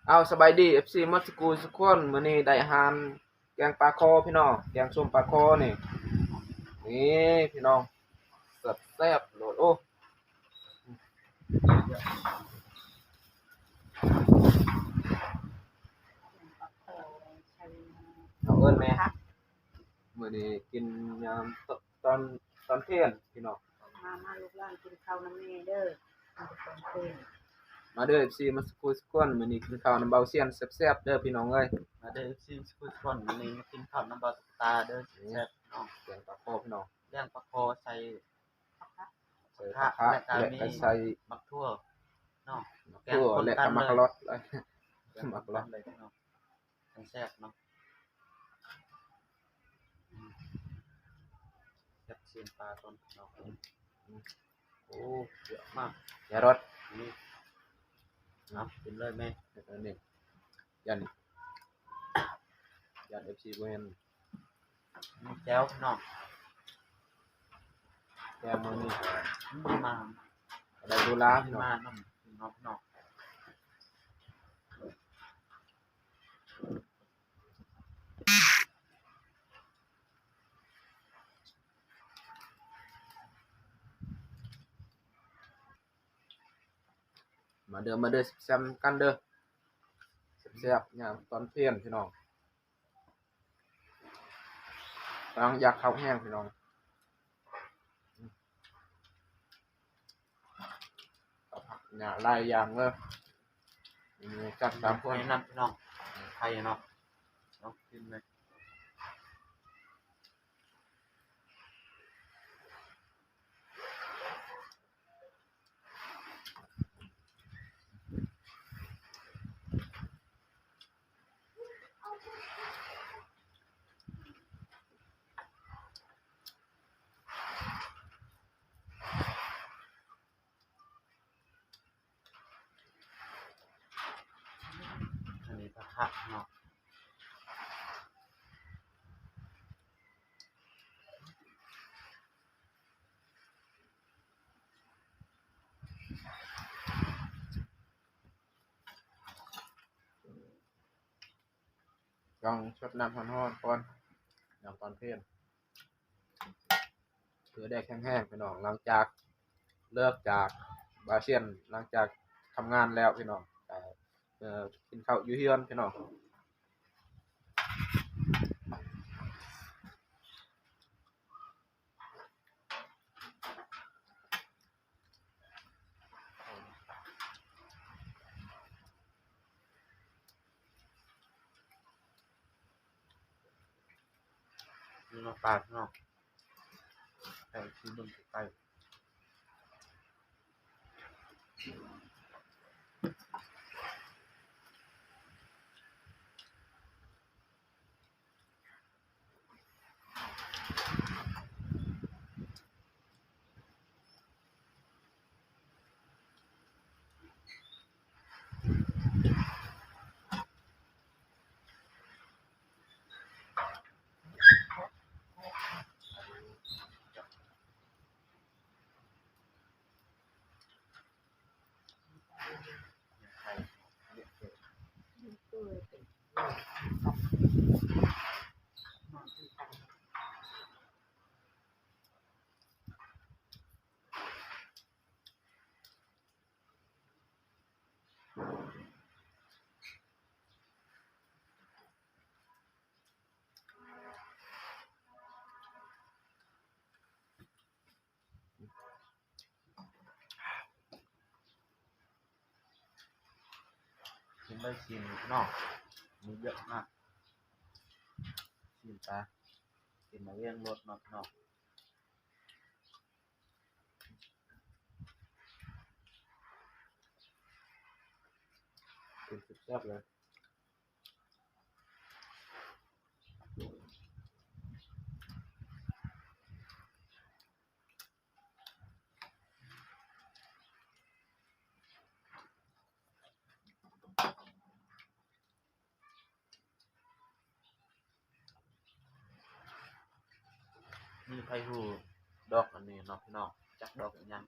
ເອົາ ສະບາຍດີ ເອັຟຊີ ໝົດສຸກູສຸຄົນ. ມື້ນີ້ໄດ້ອາຫານແກງປາຄໍພີ່ນ້ອງ, ແກງສົ້ມປາຄໍນີ້. ນີ້ພີ່ນ້ອງ ແຊບໆໂລດ. ໂອ້ ເອົາເອີ້ນແມ່. ມື້ນີ້ກິນຍາມຕອນ ຕອນພຽງພີ່ນ້ອງ. ມາ ມາລູກຫຼານກິນເຂົ້ານຳແມ່ເດີ ຕອນພຽງ. ມາເດີ ເອັຟຊີ ໝົດສຸກູສຸຄົນ, ມື້ນີ້ກິນເຂົ້ານຳເບົາຊຽນແຊບໆເດີພີ່ນ້ອງເອີຍ. ມາເດີ ເອັຟຊີ ໝົດສຸກູສຸຄົນ, ມື້ນີ້ມາກິນເຂົ້ານຳເບົາຕາເດີ ແຊບໆພີ່ນ້ອງ. ແກງປາຄໍພີ່ນ້ອງ, ແກງປາຄໍໃສ່ ໃສ່ຜັກ ແລ້ວກໍມີ ແລ້ວກໍໃສ່ໝາກຖົ່ວເນາະ, ໝາກຖົ່ວ ແລະກໍໝາກກະລອດ. ແກງຄົນກັນເລີຍ ໝາກກະລອດ ແກງຄົນກັນເລີຍພີ່ນ້ອງ. ຈັ່ງແຊບເນາະ. ອືມ ແຊບຊີ້ນປາກ່ອນເນາະ. ອືມ ໂອ້ ເຍອະມາກ ຢ່າລົດ. ນີ້ ເອົາ ກິນເລີຍແມ່. ອັນນີ້ ຢ້ານ ຢ້ານເອັຟຊີບໍ່ເຫັນ. ມີແຈ່ວພີ່ນ້ອງ, ແຈ່ວມື້ນີ້ ອືມ ມາ ໄດ້ດູລາພີ່ນ້ອງ ມານຳພີ່ນ້ອງ. ມາເດີ ມາເດີ ແຊມກັນເດີ ແຊບໆຍາມຕອນພຽງພີ່ນ້ອງ. ກຳລັງຢາກເຂົ້າແຮງພີ່ນ້ອງ. ເຂົ້າຜັກຫຍ້າຫຼາຍຢ່າງເລີຍ ຈັດສາມຄົນ. ໄຂ່ນຳພີ່ນ້ອງ ໄຂ່ເນາະ ເນາະ ກິນເລີຍ. ອັນນີ້ກະທະເນາະ. ຕ້ອງຊົດນ້ຳຮ້ອນໆກ່ອນ ຍາມຕອນເພນ ເພື່ອໄດ້ແຂງແຮງພີ່ນ້ອງ. ຫຼັງຈາກເລີກຈາກບາຊຽນ ຫຼັງຈາກທຳງານແລ້ວພີ່ນ້ອງ ກະ ເອີ ກິນເຂົ້າຢູ່ເຮືອນພີ່ນ້ອງ. ນີ້ເນາະ ປາເນາະ ໃຫ້ຊີມເບິ່ງໃກ້ໆ. ກິນໄດ້ຊີ້ນເນາະ ມີເຍອະມາກ ຊີ້ນປາ ກິນມາວຽງໂລດເນາະ ເນາະ. ກິນແຊບໆເລີຍ. ມີໃຜຮູ້ດອກອັນນີ້ເນາະພີ່ນ້ອງ? ຈັກດອກອີ່ຫຍັງ?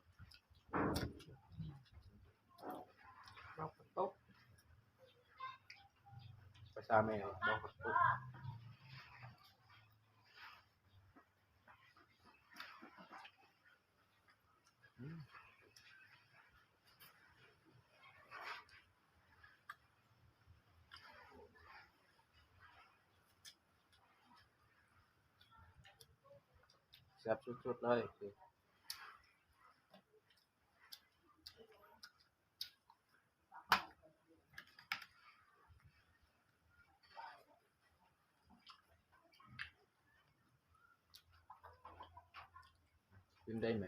ດອກກະຕົກ. ປາແມວ ດອກຜັກໂຂມ ອືມ ແຊບສຸດໆເລີຍ. ກິນໄດ້ໄໝ?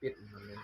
ປິດມັນເລີຍ.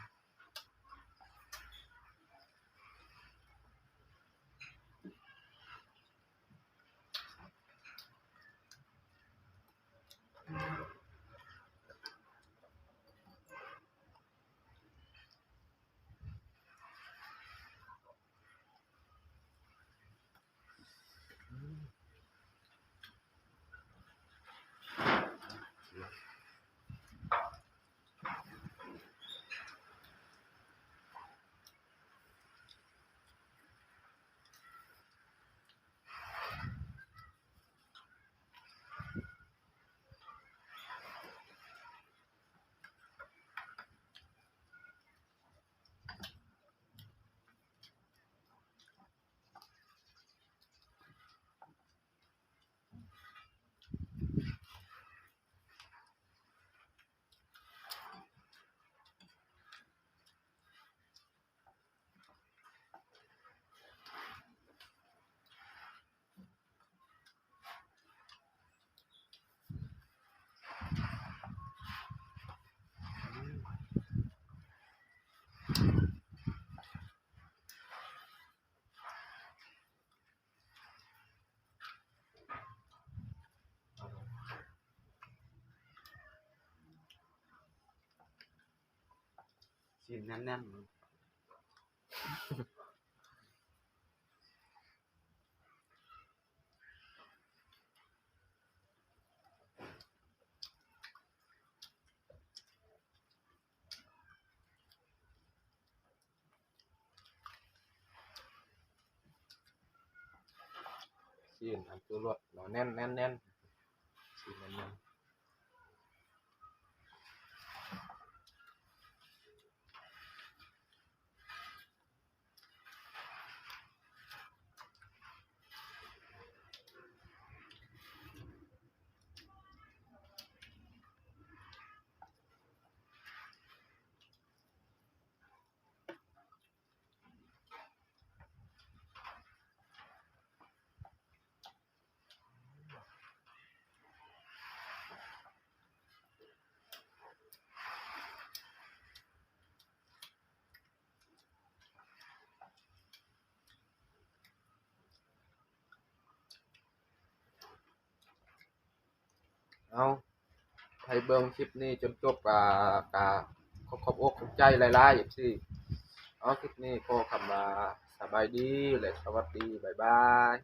ຊີ້ນແໜ້ນໆ. ຊີ້ນອັນໂຕຫຼວດເນາະ ແໜ້ນໆໆ ຊີ້ນແໜ້ນໆ. ອ ເອົາ ໃຜເບິ່ງຄລິບນີ້ຈົນຈົບ ກະ ກະ ຂອບ ຂອບອົກຂອບໃຈຫຼາຍໆ ເອັຟຊີ. ເອົາ ຄລິບນີ້ຂໍຄຳວ່າສະບາຍດີ ແລະ ສະຫວັດດີ ບາຍບາຍ.